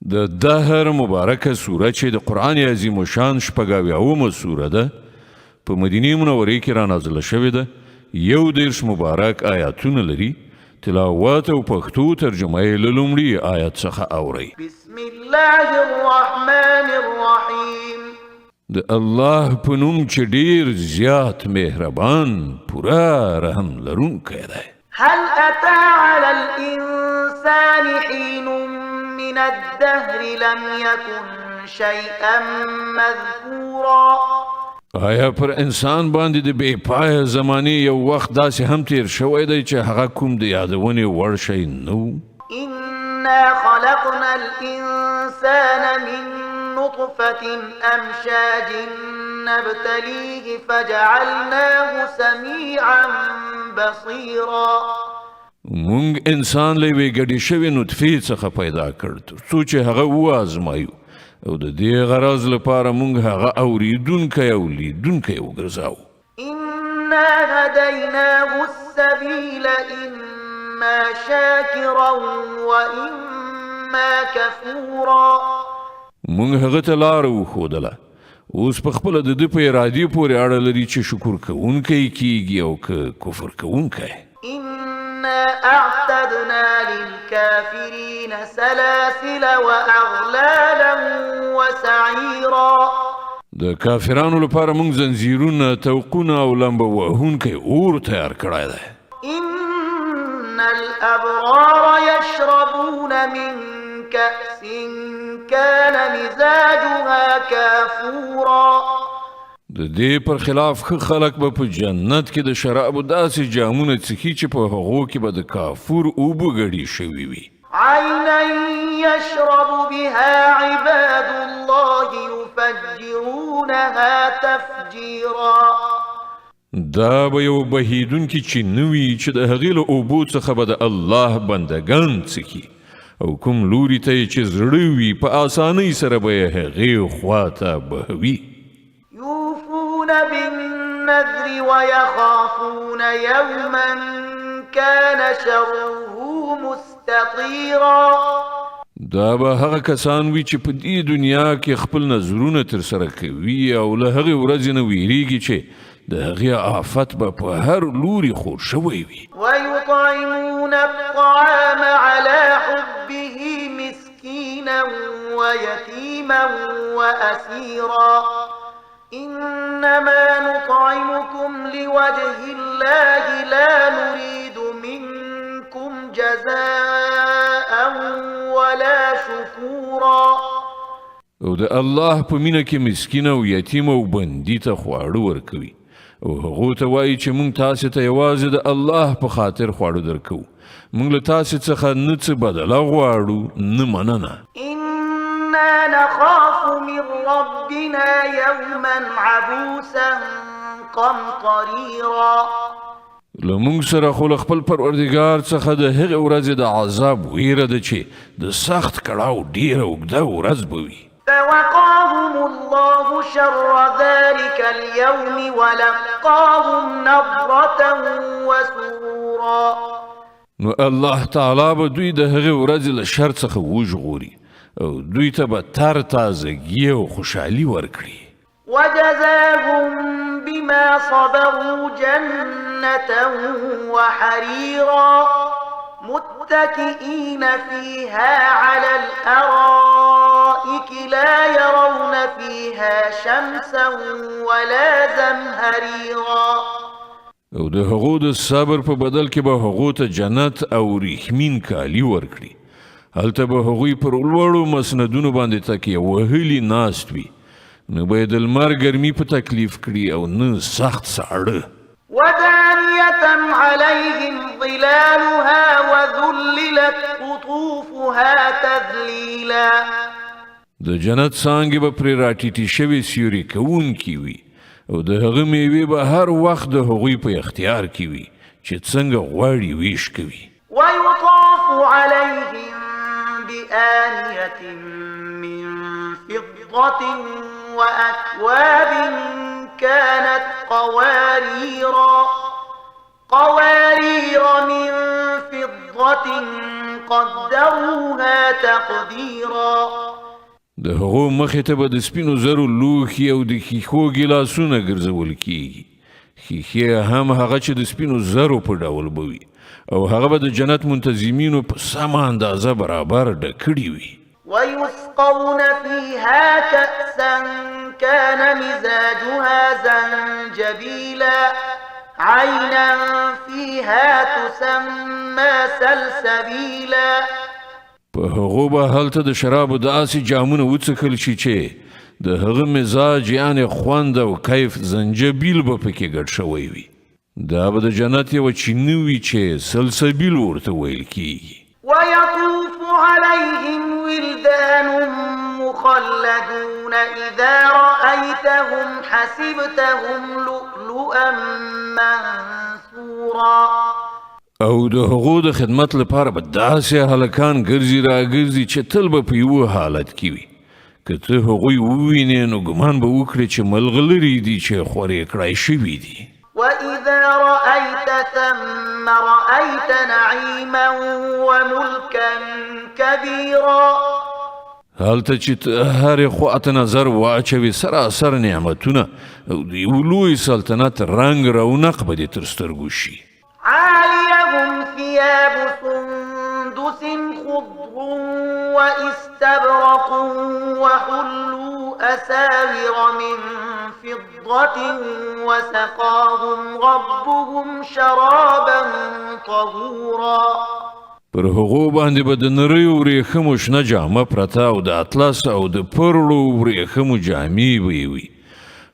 د دهر مبارکه سوره چې د قرآن عظیم شان 76مه سوره ده، په مدینه منورې کې را نازله شوې ده. 31 مبارک آیاتونه لري. تلاوت او پښتو ترجمه یې له لومړي آیت څخه اورئ. بسم الله الرحمن الرحیم. د الله په نوم چې ډیر زیات مهربان، پوره رحم لرونکی دی. هل أتى على الإنسان حين من الدهر لم يكن شيئا مذكورا؟ آیا پر انسان باندې د بې پایه زمانې یو وخت داسې هم تیر شوی دی چې هغه کوم د یادونې وړ شی نه و؟ إنا خلقنا الإنسان من نطفة أمشاج نبتليه فجعلناه سميعا بصيرا. مونږ انسان له یوې ګډې شوې نطفې څخه پیدا کړ تر څو چې هغه وازمایو، او د دې غرض لپاره مونږ هغه اوریدونکی او لیدونکی وګرځاوه. إنا هديناه السبيل إما شاكرا وإما كفورا. مونږ هغه ته لاره وښودله، اوس په خپله د ده په ارادې پورې اړه لري چې شکر کوونکی کیږي او که کفر کوونکی. إنا أعتدنا للكافرين سلاسل وأغلالا وسعيرا. د کافرانو لپاره مونږ زنځیرونه، طوقونه او لمبه وهونکی اور تیار کړی دی. إن الأبرار يشربون من كأس كان مزاجها كافورا. د دې پر خلاف ښه خلک به په جنت کې د شرابو داسې جامونه څښي چې په هغو کې به د کافور اوبه ګډې شوې وي. عينا يشرب بها عباد الله يفجرونها تفجيرا. دا به یو بهیدونکي چینه وي چې د هغې له اوبو څخه به د الله بندګان څښي، او کوم لوري ته یې چې زړه وي په اسانۍ سره به یې هغې خواته بهوي. يوفون بالنذر ويخافون يوما كان شره مستطيرا. دا به هغه کسان وي چې په دې دنیا کې خپل نذرونه ترسره کوي او له هغې ورځې نه ویریږي چې د هغې آفت به په هر لوري خور شوی وي. ويطعمون الطعام على حبه مسكينا ويتيما وأسيرا. إنما نطعمكم لوجه الله لا نريد منكم جزاء ولا شكورا. او د الله په مینه کې مسکین او یتیم او بندي ته خواړه ورکوي، او هغو ته وایي چې مونږ تاسې ته یوازې د الله په خاطر خواړه درکوو، مونږ له تاسې څخه نه څه بدله غواړو نه مننه. إنا نخاف من ربنا يوما عبوسا قمطريرا. له مونږ سره خو له خپل پروردګار څخه د هغې ورځې د عذاب ویره ده چې د سخت کړاو ډېره اوږده ورځ به وي. فوقاهم الله شر ذلك اليوم ولقاهم نضرة وسرورا. نو الله تعالی به دوی د هغې ورځې له شر څخه وژغوري او دوی ته به تر تازګي او خوشحالي ورکړي. وجزاهم بما صبروا جنة وحريرا متكئين فيها على الأرائك لا يرون فيها شمسا ولا زمهريرا. او د هغو د صبر په بدل کې به هغو ته جنت او ریښمین کالي ورکړي. هلته به هغوی پر لوړو مسندونو باندې تکیه وهلي ناست وي، نه به یې د لمر ګرمي په تکلیف کړي او نه سخت ساړه. ودانية عليهم ظلالها وذللت قطوفها تذليلا. د جنت څانګې به پرې راټیټې شوې سیوري کوونکې وي، او د هغه میوې به هر وخت د هغوی په اختیار کې وي چې څنګه غواړي ویش کوي. ويطاف عليهم بآنية من فضة وأكواب كانت قواريرا. قوارير من فضة قدروها تقديرا. د هغو مخې ته به د سپینو زرو لوښي او د ښیښو ګیلاسونه ګرځول کیږي. ښیښې هم هغه چې د سپینو زرو په ډول به وي، او هغه به د جنت منتظمینو په سمه اندازه برابر ډک کړي وي. ويسقون فيها كأسا كان مزاجها زنجبيلا عينا فيها تسمى سلسبيلا. په هغو به هلته د شرابو داسې جامونه وڅښل شي چې د هغه مزاج یعنې خوند او کیف زنجبیل به پکې ګډ شوی وي. دا به د جنت یوه چینه وي چې سلسبیل ورته ویل کیږي. ويطوف عليهم ولدان مخلدون إذا رأيتهم حسبتهم لؤلؤا منثورا. او د هغو د خدمت لپاره به داسې هلکان ګرځي راګرځي چې تل به په یوه حالت کې وي. که ته هغوی ووینې نو ګمان به وکړې چې ملغلرې دي چې خورې کړای شوي دي. وإذا رأيت ثم رأيت نعيما وملكا كبيرا. هلته چې ته هرې خوا ته نظر واچوې سراسر نعمتونه او د یو لوی سلطنت رنګ رونق به دې تر سترګو شي. عاليهم ثياب سندس خضر واستبرق وحلوا أساور من فضة وسقاهم ربهم شرابا طهورا. پر هغو باندې به د نریو ورېښمو شنه جامه پرته او د اطلس او د پرړو ورېښمو جامې به یې وي.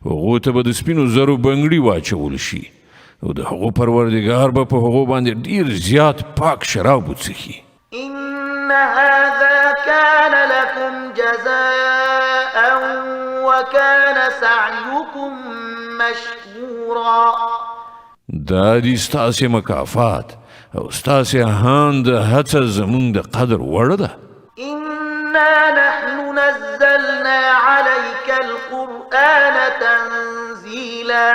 هغو ته به د سپینو زرو بنګړي واچول شي او د هغو پروردګار به په هغو باندې ډیر زیات پاک شراب وڅښي. إن هذا كان لكم جزاء وكان سعيكم مشكورا. دا دي ستاسې مکافات او ستاسې هاند هڅه زموږ د قدر وړ ده. إنا نحن نزلنا عليك القرآن تنزيلا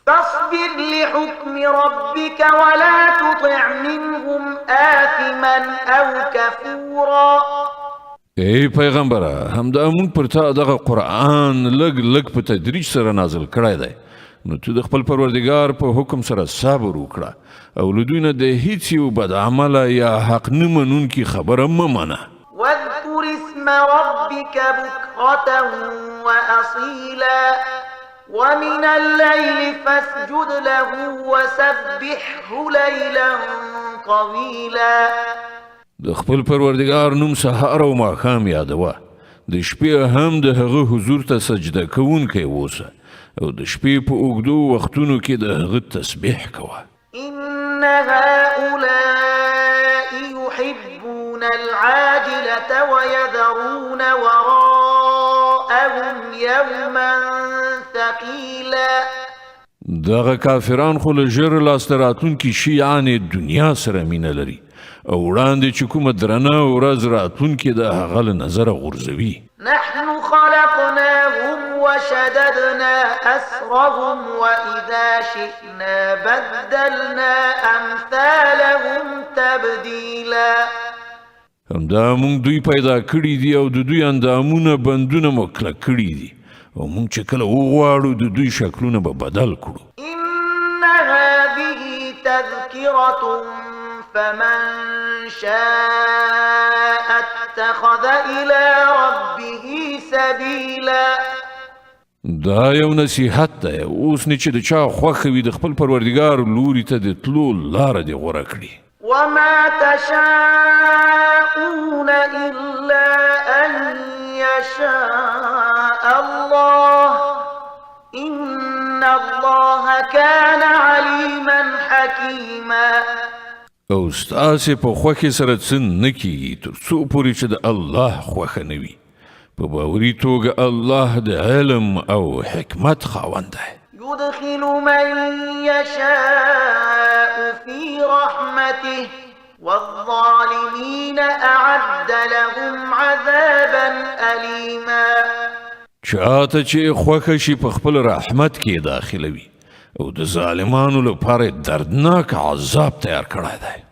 فاصبر لحكم ربك ولا تطع منهم آثما أو كفورا. ای پیغمبره، همدا موږ پر تا دغه قرآن لږ لږ په تدریج سره نازل کړی دی، نو ته د خپل پروردګار په حکم سره صبر وکړه او له دوی نه د هیڅ یو بدعمله یا حق نه منونکي خبره مه منه. واذكر اسم ربك بكرة وأصيلا ومن الليل فاسجد له وسبحه ليلا طويلا. د خپل پروردګار نوم سهار او ماښام یادوه، د شپې هم د هغه حضور ته سجده کوونکی اوسه او د شپې په اوږدو وختونو کې د هغه تسبیح کوه. إن هؤلاء يحبون العاجلة ويذرون وراءهم يوما ثقيلا. دغه کافران خو له ژر لاسته راتلونکي شي یعنې دنیا سره مینه لري او وړاندې چې کومه درنه ورځ راتلونکې ده هغه له نظره غورځوي. نحن خلقناهم وشددنا أسرهم وإذا شئنا بدلنا أمثالهم تبديلا. همدا موږ دوی پیدا کړي دي او د دوی اندامونه بندونه مو کلک کړي دي او موږ چې کله وغواړو د دوی شکلونه به بدل کړو. إن هذه تذكرة فمن شاء اتخذ إلى ربه سبيلا. دا یو نصیحت دی، اوس نه چې د چا خوښه وي د خپل پروردګار لوري ته د تلو لاره دې غوره کړي. وما تشاءون إلا أن يشاء الله إن الله كان عليما حكيما. او ستاسې په خوښې سره څه نه کیږي تر څو پورې چې د الله خوښه نه وي. په باوري توګه الله د علم او حکمت خاوند دی. يدخل من يشاء في رحمته والظالمين أعد لهم عذابا أليما. چاته چې خوښه شي په خپل رحمت کې داخلوي او د ظالمانو لپاره دردناک عذاب تیار کړی دی.